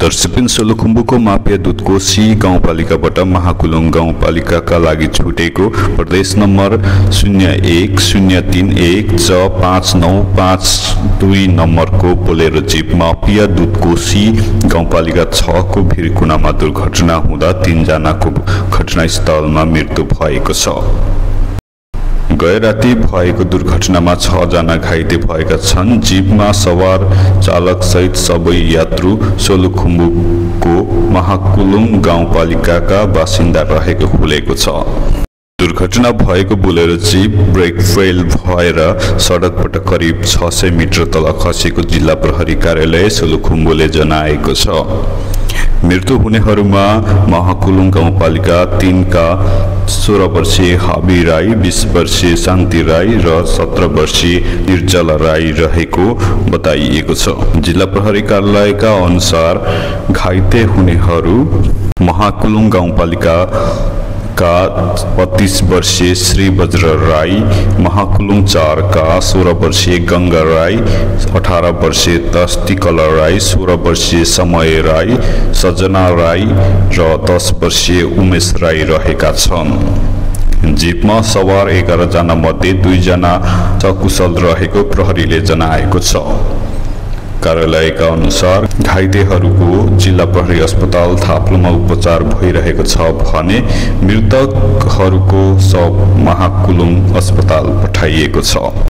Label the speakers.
Speaker 1: दर्शकबिन सोलुखुम्बुको मापिया दुधकोशी गाउँपालिकाबाट महाकुलुङ गाउँपालिकाका लागि छुटेको प्रदेश नम्बर 0103159552 नम्बरको बोलेरो जीप मापिया दुधकोशी गाउँपालिका 6 को भिरकुनामा दुर्घटना हुँदा 3 जनाको घटनास्थलमा मृत्यु भएको छ। गए राति भएको दुर्घटनामा 6 जना घाइते भएका छन्। जीपमा सवार चालक सहित सबै यात्रु सोलुखुम्बुको महाकुलुङ गाउँपालिकाका बासिन्दा रहेको खुलेको छ। दुर्घटना भएको बोलेरो जीप ब्रेक फेल भएर सडकबाट करिब 600 मिटर तल खसेको जिल्ला प्रहरी कार्यालय सोलुखुम्बुले जनाएको छ। मृत्यु हुनेहरूमा महाकुलुङ गाउँपालिका 3 का 16 वर्षीय हाबी राई, 20 वर्षीय शान्ति राई र 17 वर्षीय निर्जला राई रहेको बताइएको छ। जिल्ला प्रहरी कार्यालयका अनुसार घाइते हुनेहरू महाकुलुङ गाउँपालिका का 32 वर्षीय श्री वज्र राई, महाकुलुङ 4 का 16 वर्षीय गंगा राई, 18 वर्षीय तस्तिकला राई, 16 वर्षीय समय राई, सजना राई र 10 वर्षीय उमेश राई रहेका छन्। जीपमा सवार 11 जना मध्ये 2 जना सकुशल रहेको प्रहरीले जनाएको छ। कार्यालयका अनुसार घाइतेहरूको जिल्ला प्रहरी अस्पताल थाप्लोमा उपचार भइरहेको छ भने मृतकहरूको शव महाकुलुङ अस्पताल पठाइएको छ।